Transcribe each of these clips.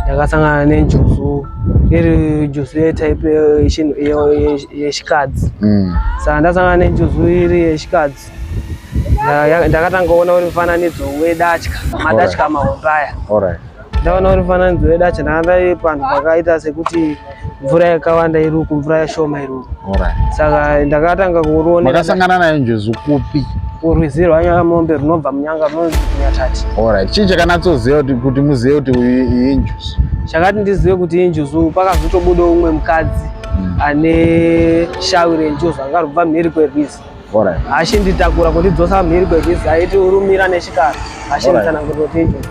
Ndakasangana nenjuzu iri njuzu yetype yechikadzi. Saka ndasangana nenjuzu iri yechikadzi, ndakatanga kuona uri mufananidzo wedatya, madatya mahombe aya. Ndaona uri mufananidzo wedatya, ndakanga panhu pakaita sekuti mvura yakawanda iri uku, mvura yashoma iri uku. Saka ndakatanga kuruonera. Makasangana nayo njuzu kupi? Kurwizi rwaNyamombe runobva muNyanga runonzi Kunyatati. Alright. Chii chakanatsoziva kuti muzive kuti uyu iyi injuzu? Chakati ndizive kuti injuzu, pakazotobuda umwe mukadzi ane shawi renjuzu anga rubva mhiri kwerwizi. Achinditakura kundidzosa mhiri kwerwizi, aiti urumira nechikara, achinditsanangurira kuti injuzu.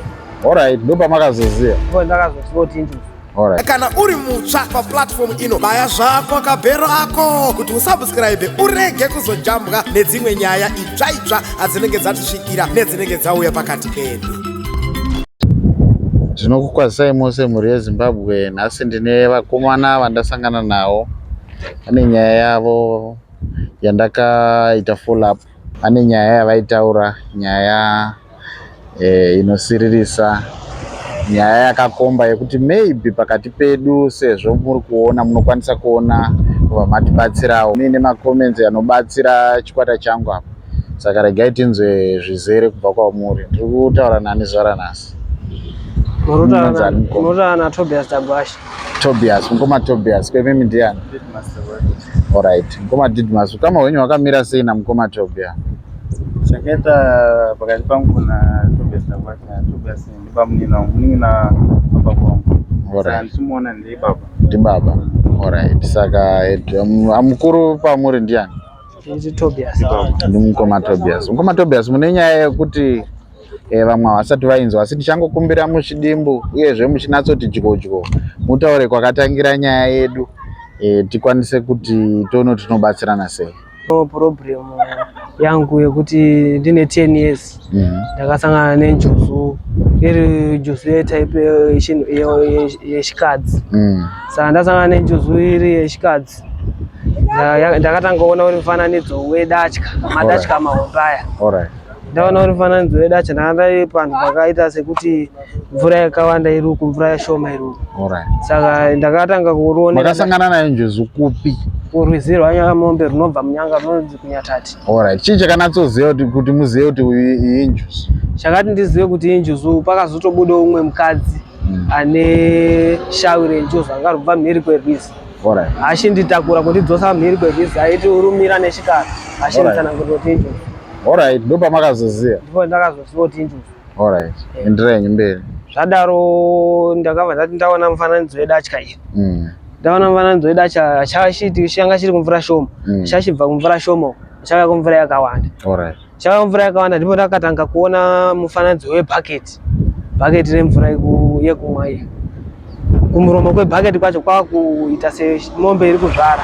Alright, ndopamakazoziva. Ndipo ndakazoziva kuti injuzu. Alright. Kana uri mutsva paplatform ino, baya zvako kabhero ako kuti usubscribe urege kuzojambwa nedzimwe nyaya itsva itsva adzinenge dzatisvikira nedzinenge dzauya pakati pedu. Ndinokukwazisai mose mhuri yeZimbabwe. Nhasi ndine vakomana vandasangana navo, vane nyaya yavo yandakaita follow up. Vane nyaya yavaitaura, nyaya inosiririsa, nyaya yakakomba yekuti maybe pakati pedu, sezvo muri kuona, munokwanisa kuona vamatibatsirawo muine macomments anobatsira chikwata changu apa. Saka regai tinzwe zvizere kubva kwamuri. Ndiri kutaura nani zuva ranhasi? Munonzi mukoma? Unotaura naTobias Tagwashe. Tobias, mukoma Tobias, kwemimi ndiani? Alright, mukoma Didmas, ukama hwenyu hwakamira sei namukoma Tobias? Chakaita pakati pangu naTobias Tagwashe, Tobias ndibamunini wangu, munin'ina wababa wangu. Saka ndichimuona ndibaba. Ndibaba. Alright, saka mukuru pamuri ndiani? Nditi Tobias. Ndi mukoma Tobias. Mukoma Tobias, mune nyaya yekuti vamwe havasati vainzwa, asi tichangokumbira muchidimbu uyezve muchinatsoti dyodyo mutaure kwakatangira nyaya yedu, tikwanise kuti tione kuti tinobatsirana sei. Problem yangu yekuti ndine 10 years ndakasangana nenjuzu iri njuzu yetype yechikadzi. Saka ndasangana nenjuzu iri yechikadzi, ndakatanga kuona uri mufananidzo wedatya, madatya mahombe aya. Ndaona uri mufananidzo wedatya, ndakanga panhu pakaita sekuti mvura yakawanda iri uku, mvura yashoma iri uku. Saka ndakatanga kuruonera. Makasangana nayo njuzu kupi? Kurwizi rwaNyamombe runobva muNyanga runonzi Kunyatati. Alright. Chii chakanatsoziva kuti muzive kuti uyu iyi injuzu? Chakati ndizive kuti injuzu, pakazotobuda umwe mukadzi ane shawi renjuzu anga rubva mhiri kwerwizi. Achinditakura kundidzosa mhiri kwerwizi, aiti urumira nechikara, achinditsanangurira kuti injuzu. Alright, ndopamakazoziva. Ndipo ndakazoziva kuti injuzu. Alright. Enderai henyu mberi. Zvadaro ndakabva ndati ndaona mufananidzo wedatya iyi. Ndaona mufananidzo wedatya chachiti changa chiri kumvura shoma. Chachibva kumvura shoma chauya kumvura yakawanda. Chauya kumvura yakawanda, ndipo ndakatanga kuona mufananidzo webhaketi. Bhaketi remvura yekumwa iyi. Kumuromo kwebhaketi kwacho kwakuita semombe iri kuzvara.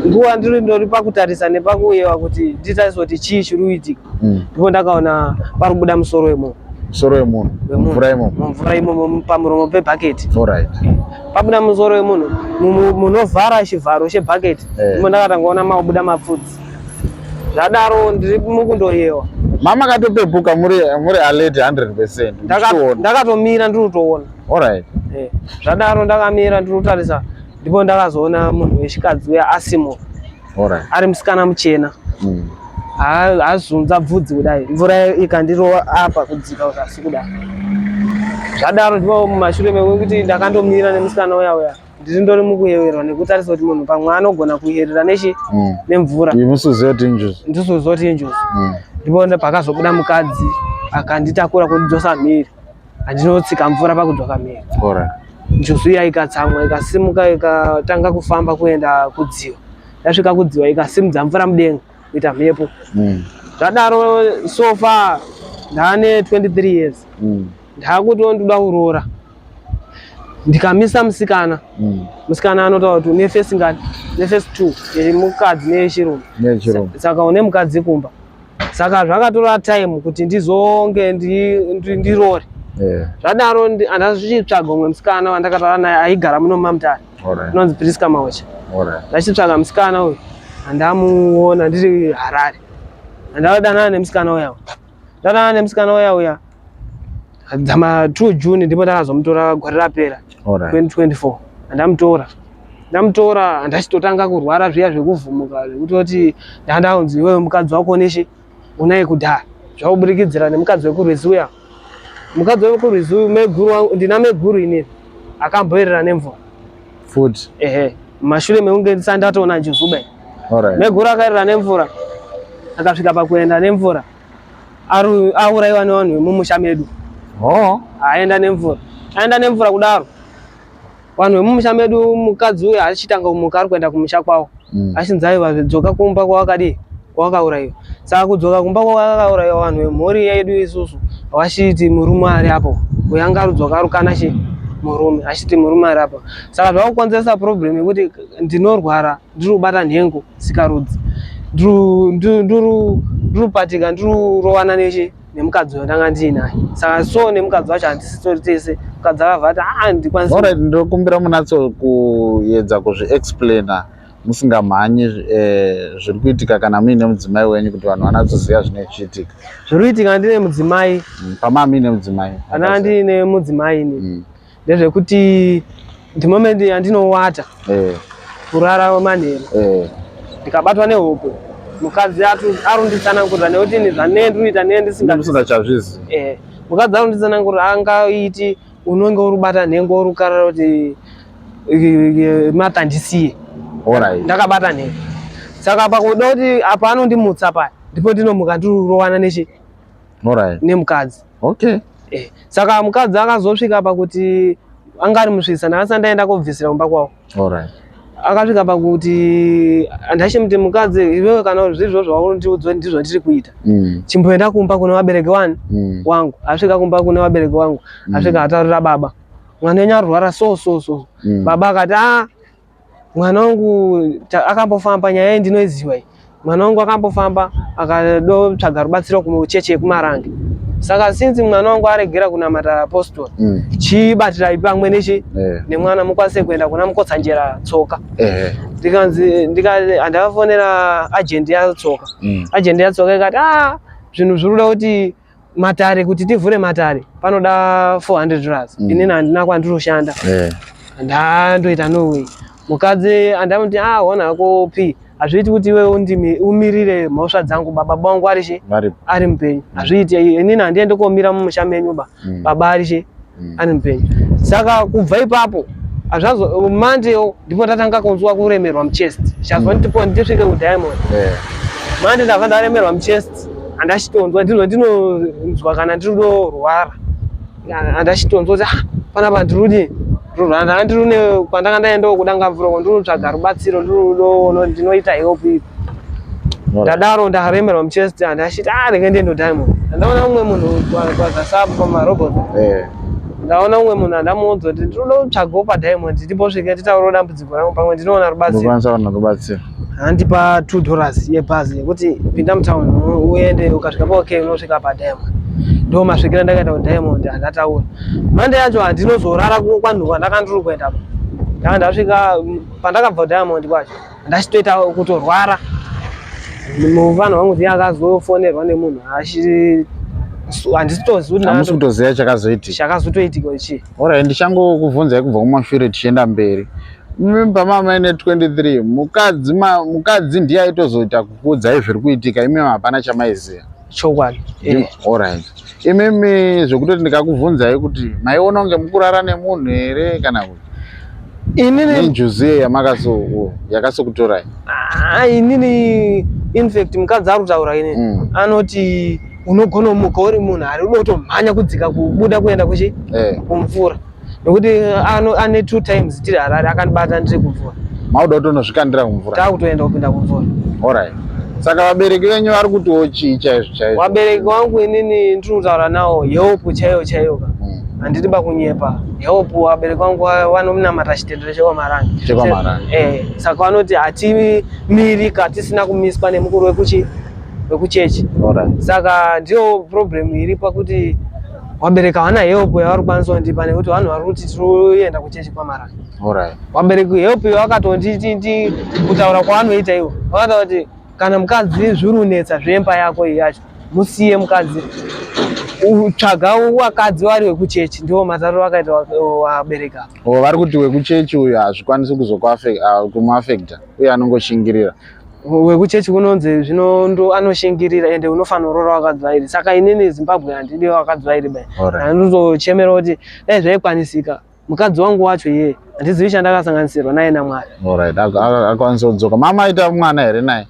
Nguva ndiri ndori pakutarisa nepakuyewa kuti nditarise kuti chii chiri kuitika. Ndipo ndakaona pari kubuda musoro wemunhu. Musoro wemunhu. Mumvura imomo. Mumvura imomo pamuromo pebhaketi. Pabuda musoro wemunhu munovhara chivharo chebhaketi. Ndipo ndakatanga kuona makubuda mapfudzi. Zvadaro ndiri mukundoyewa. Mama katopepuka muri alert 100%. Ndakatomira ndiri kutoona. Zvadaro ndakamira ndiri kutarisa, ndipo ndakazoona munhu wechikadzi uya asimuka. Ari musikana muchena. Azunza bvudzi kudai, mvura ikandirova apa kudzika kuzasi kudai. Zvadaro ndipo mumashure mekuti ndakandomira nemusikana uya uya, ndiri ndori mukuyeverwa nekutarisa kuti munhu pamwe anogona kuyerera nechi nemvura. Musuziva kuti injuzu. Ndisuziva kuti injuzu. Ndipo pakazobuda mukadzi akanditakura kundidzosa mhiri, andinotsika mvura pakudzoka mhiri. Njuzu iya ikatsamwa, ikasimuka, ikatanga kufamba kuenda kudziwa. Yasvika kudziwa ikasimudza mvura mudenga kuita mhepo. Zvadaro so far ndaane 23 years. Ndakuti ndoda kuroora. Ndikamisa musikana. Musikana anotaura kuti une face ngani? Une face 2 yemukadzi neyechirume. Neyechirume. Saka une mukadzi kumba. Saka zvakatora time kuti ndizonge ndirore. Zvadaro andazvichitsvaga umwe musikana wandakataura naye aigara muno muMamutare. Unonzi Priska Maocha. Ndachitsvaga musikana uyu andamuona ndiri Harare. Andadanana nemusikana uya. Ndadanana nemusikana uya uya. Dzama 2 June ndipo ndakazomutora gore rapera 2024. Ndamutora. Ndamutora ndachitotanga kurwara zviya zvekuvhumuka zvekutoti ndandaunzi iwewe mukadzi wako neshe unaye kudhara. Zvakuburikidzira nemukadzi wekurwizi uya. Mukadzi wekurwizi uyu meguru wangu ndina meguru inini akamboerera nemvura. Futi. Ehe. Mashure mekunge ndisati ndatoona njuzuba. Alright. Meguru akaerera nemvura. Akasvika pakuenda nemvura. Auraiwa nevanhu vemumusha medu. Oh. Aenda nemvura. Aenda nemvura kudaro. Vanhu vemumusha medu mukadzi uyu achitanga kumuka ari kuenda kumusha kwavo. Achinzi aiwa dzoka kumba kwawakadii kwawakauraiwa. Saka kudzoka kumba kwawakauraiwa vanhu vemhuri yedu isusu vachiti murume ari apo. Uyu anga arudzoka arukana chi murume achiti murume ari apo. Saka zvakukonzeresa problem yekuti ndinorwara ndiri kubata nhengo sikarudzi. Ndiri kupatika ndiri kurovana nechi nemukadzi uyo ndanga ndiinaye. Saka so nemukadzi wacho handisitori tese. Mukadzi akabva ati ah ndikwanisi. Alright, ndokumbira munatso kuedza kuzviexplaina musingamhanyi zviri kuitika kana muine mudzimai wenyu kuti vanhu vanatsoziva zvinenge zvichiitika. Zviri kuitika ndine mudzimai. Pama muine mudzimai. Kana ndine mudzimai ini. Ndezvekuti the moment yandinowata kurara manheru ndikabatwa nehope mukadzi arunditsanangurira nekuti ini zvanee ndinoita nee ndisingachazvizi. Mukadzi arunditsanangurira angaiti unonge uri kubata nhengo uri kukarara kuti matandisiye. Alright. Ndakabata nhengo. Saka pakuda kuti apa anondimutsa paya ndipo ndinomuka ndirirowana nechi Alright. nemukadzi. Okay. Saka mukadzi akazosvika pakuti anga ari musvitsa ndakasati ndaenda kobvisira kumba kwavo. Alright. Akasvika pakuti ndachimuti mukadzi iwewe kana zviri zvaunondiudza ndizvo ndiri kuita. Chimboenda kumba kune vabereki wani wangu. Asvika kumba kune vabereki wangu. Asvika ataurira baba. Mwana wenyu arwara so so so. Baba akati ah mwana wangu akambofamba nyaya iyi ndinoiziva iyi. Mwana wangu akambofamba akadotsvaga rubatsiro kuchechi yekuMarange. Saka since mwana wangu aregera kunamata apostle, chibatirai pamwe nechi nemwana mukwanise kuenda kuna Mukotsanjera Tsoka. Ndikanzi ndakafonera agent yaTsoka. Agent yaTsoka ikati ah zvinhu zviri kuda kuti matare kuti tivhure matare panoda $400. Inini handina kwandinoshanda. Ndandoita no way. Mukadzi andamuti ah hona hako p hazviiti kuti iwe umirire mhosva dzangu baba vangu ari chi ari mupenyu. Hazviiti inini handiende komira mumusha menyu ba. Baba ari chi ari mupenyu. Saka kubva ipapo hazvazo Monday ndipo tatanga kunzwa kuremerwa muchest. Chazwa ndipo ndisvike ku Diamond. Monday ndabva ndaremerwa muchest. Andachitonzwa ndinonzwa ndinonzwa kana ndirodorwara. Andachitonzwa kuti ah panapa ndirudi ndiri ndiri kwandanga ndaendawo kudanga mvura ndiri kutsvaga rubatsiro ndiri ndinoita help ipi. Ndadaro ndaremerwa muchest andachiti ah rege ndiende Diamond. Ndaona umwe munhu kwazasabu pamarobot. Ndaona umwe munhu andamuudza kuti ndinoda kutsvagawo paDiamond ndimbosvike nditaure dambudziko rangu pamwe ndinoona rubatsiro. Ndokwanisa kuona rubatsiro. Andipa $2 yebhazi yekuti pinda mutown uende ukasvika pa okay unosvika paDiamond. Ndo masvikiro ndakaita kuDiamond andataura. Mande yacho handinozorara kwanhu kwandanga ndiri kuenda pa. Ndanga ndasvika pandakabva kuDiamond kwacho ndachitoita kutorwara. Mufana wangu ndiye akazofonerwa nemunhu handisitozivi kuti hamusi kutoziva chakazoitika. Chakazotoitika ichi. Alright, ndichangokubvunzai kubva kumashure tichienda mberi. Mimba mama ine 23 mukadzi ndiye aitozoita kukuudzai zviri kuitika imimi hapana chamaiziva. Chokwadi. Alright. Imimi zvekutoti ndikakubvunzai kuti maiona kunge mukurara nemunhu here kana kuti inini nenjuzi yakasokutorai? Inini in fact mukadzi ari kutaura inini anoti unogona kumuka uri munhu ari kuda kutomhanya kudzika kubuda kuenda kuchi kumvura nekuti ane 2 times tiri Harare akandibata ndiri kumvura. Mauda kutonozvikandira kumvura? Takutoenda kupinda kumvura. Alright. Saka vabereki venyu vari kutiwo chii chaizvo chaizvo? Vabereki vangu inini ndiri kutaura nawo help chaiyo chaiyo ka. Handidi bakunyepa. Help vabereki vangu vanonamata chitendero chekwaMarange. ChekwaMarange. Saka vanoti hatimirika tisina kumiswa nemukuru wekuchechi. Alright. Saka ndiyo problem iri pakuti vabereki havana help yavari kukwanisa kundipa nekuti vanhu vari kuti tinoenda kuchechi kwaMarange. Alright. Vabereki help vakatonditi kutaura kwavanoita ivo vakataura kuti kana mukadzi zviri kunetsa zvemba yako iyi yacho musiye mukadzi. Tsvaga wakadzi wari wekuchechi, ndiwo matariro akaita wabereka. O, vari kuti wekuchechi uyu hazvikwanisi kumuafecta uye anongoshingirira. Wekuchechi kunonzi zvino ndo anoshingirira, ende unofanira kuroora wakadzi vairi. Saka inini Zimbabwe handidi wakadzi vairi bai. Andinotochemera kuti dai zvaikwanisika, mukadzi wangu wacho iye handizivi chandakasanganisirwa naye naMwari. Alright, akwanisa kudzoka. Mama aita mwana here naye?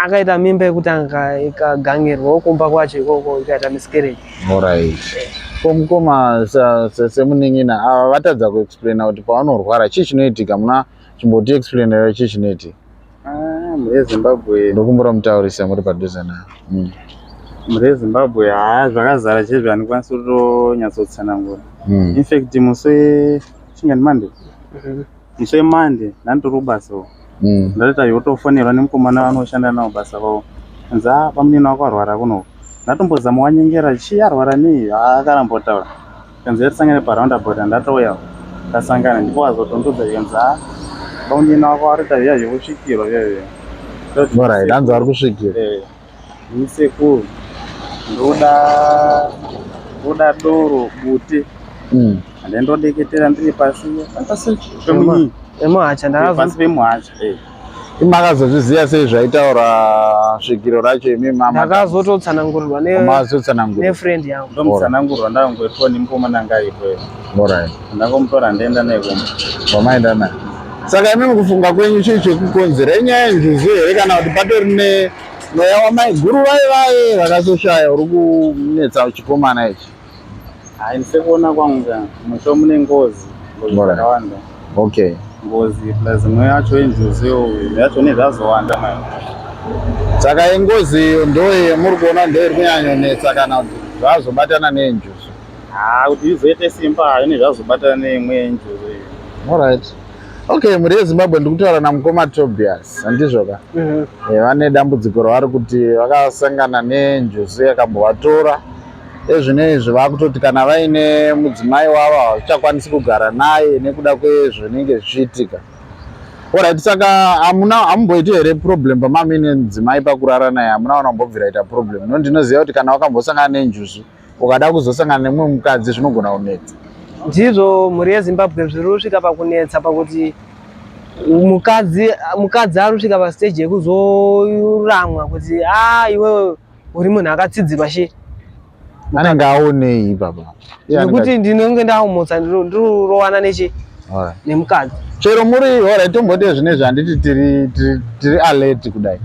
Akaita mimba yekutanga, ikagangirwawo kumba kwacho ikoko, ikaita miscarriage. Alright. Ko mukoma, semunin'ina, ava vatadza kuexplaina kuti pavanorwara chii chinoitika. Muna chimboti explainera chii chinoitika. Ah, mhuri yeZimbabwe. Ndokumbura mutaurisa muri padhuze nayo. Mhuri yeZimbabwe, haa, zvakazara chaizvo, handikwanisi kutonyatsotsanangura. In fact, musi wechingani, Monday, musi weMonday ndanditori kubasawo. Ndatoita yotofonerwa nemukomana vanoshanda nawo basa kwavo, anzi, "A, pamunini wako arwara kuno." Ndatombozama wanyengera, chii, arwara nei? Akaramba kutaura. Kanzi yatisangane paroundabout. Ndatouya, tasangana, ndipo azotondudza, ikanzi, "A, pamunini wako arikuita zviya zvekusvikirwa zviya zviya." Alright, hanzi vari kusvikira. Eh, ni sekuru, ndoda doro, bute. Handendodeketera ndiri pasi pasi pemunyi. Emuhacha. Pasi pemuhacha, eh. Imi makazozviziva sei zvaitaura svikiro racho, imi mama? Ndakazototsanangurirwa Mazotsanangurira. nefriend yangu. Ndomutsanangurwa ndangoitwa nemukomana anga aripo. Ndangomutora, ndaenda naye kumba. Wamaenda naye. Saka imi mukufunga kwenyu, chii chekukonzera? Inyaya yenjuzu here, kana kuti patori nemweya wamaiguru vai vaye vakazoshaya uri kunetsa chikomana ichi? Hai, sekuona kwangu ka, musho mune ngozi, ngozi dzakawanda. Ngozi plus mweya wacho wenjuzu iwowo, yacho nezvazowanda manje. Saka ingozi iyo ndo yemuri kuona ndo iri kunyanyonetsa, kana kuti zvazobatana nenjuzu? Haa, kuti izoite simba hayo, nezvazobatana neimwe yenjuzu iyo. Alright, okay. Mhuri yeZimbabwe, ndiri kutaura namukoma Tobias, handizvo ka? Mhm. Vane dambudziko ravari kuti vakasangana nenjuzu yakambovatora. Ezvino izvi vakutoti kana vaine mudzimai wavo havachakwanisi kugara naye nekuda kwezvinenge zvichiitika. Alright, saka hamuna, hamumboiti here problem pamamine mudzimai pakurara naye? Hamuna kana kumbobvira ita problem? No, ndinoziva kuti kana wakambosangana nenjuzu, ukada kuzosangana nemumwe mukadzi zvinogona kunetsa. Ndizvo, mhuri yeZimbabwe, zviri kusvika pakunetsa pakuti mukadzi ari kusvika pastage yekuzoramwa kuti, "A, iwewe uri munhu akatsidzirwa she." Anenge aonei ipapa? Iye anenge Nekuti ndinenge ndaumutsa, ndirirowana nechi nemukadzi. Chero muri, alright, tombote zvinezvi, handiti tiri alert kudai?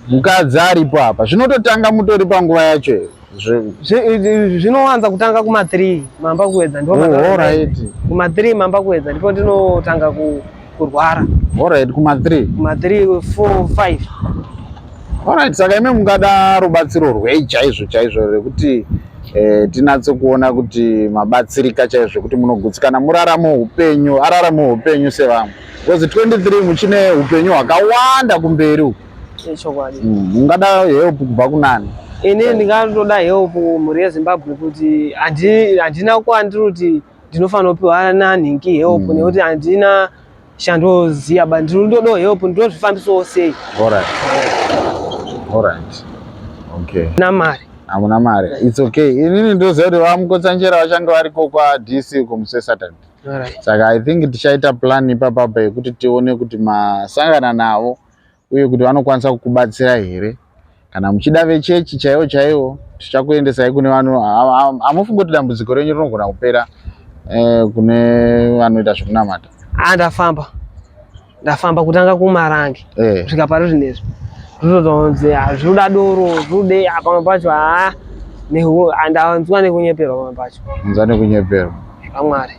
Mukadzi aripo apa, zvinototanga mutori panguva yacho here? Zvinowanza kutanga kuma3 mamba kuedza, ndipo kuma3 mamba kuedza ndipo ndinotanga kurwara. Alright, kuma3. Kuma3, 4, 5. Alright, saka imi mungada rubatsiro rwei chaizvo chaizvo, rekuti tinatse kuona kuti mabatsirika chaizvo, kuti munogutsikana, murarame upenyu, ararame upenyu sevamwe? Because 23, muchine upenyu hwakawanda kumberi uku. Chokwadi. Mungada help kubva kunani? Ini ndingatoda help, mhuri yeZimbabwe, kuti handina kwandiri kuti ndinofanira kupiwa nanhingi help, nekuti handina chandoziva ba. Ndinotodawo help, ndinozvifambisawo sei? Alright, okay. Namari. Hamuna mari, it's okay. Inini ndoziva kuti vaMukotsanjera vachange variko kwaDC kumusi weSaturday. Saka I think tichaita plan ipapapa yekuti tione kuti masangana navo uye kuti vanokwanisa kukubatsira here. Kana muchida vechechi chaivo chaivo, tichakuendesai kune vanhu. Hamufungi kuti dambudziko renyu rinogona kupera kune vanoita zvekunamata? Ah, ndafamba, ndafamba kutanga kuMarange kusvika pari zvinezvi, zvototonzi zvoda doro, zvode pamwe pacho. Haa, ndanzwa nekunyeperwa pamwe pacho. Nzwa nekunyeperwa. Pamwari.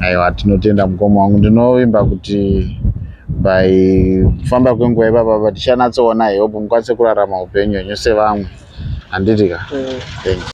Aiwa, tinotenda, mukoma wangu. Ndinovimba kuti by kufamba kwenguva ipapapa tichanatsoona help, mukwanise kurarama upenyu hwenyu sevamwe, handiti ka? Mm. Thank you.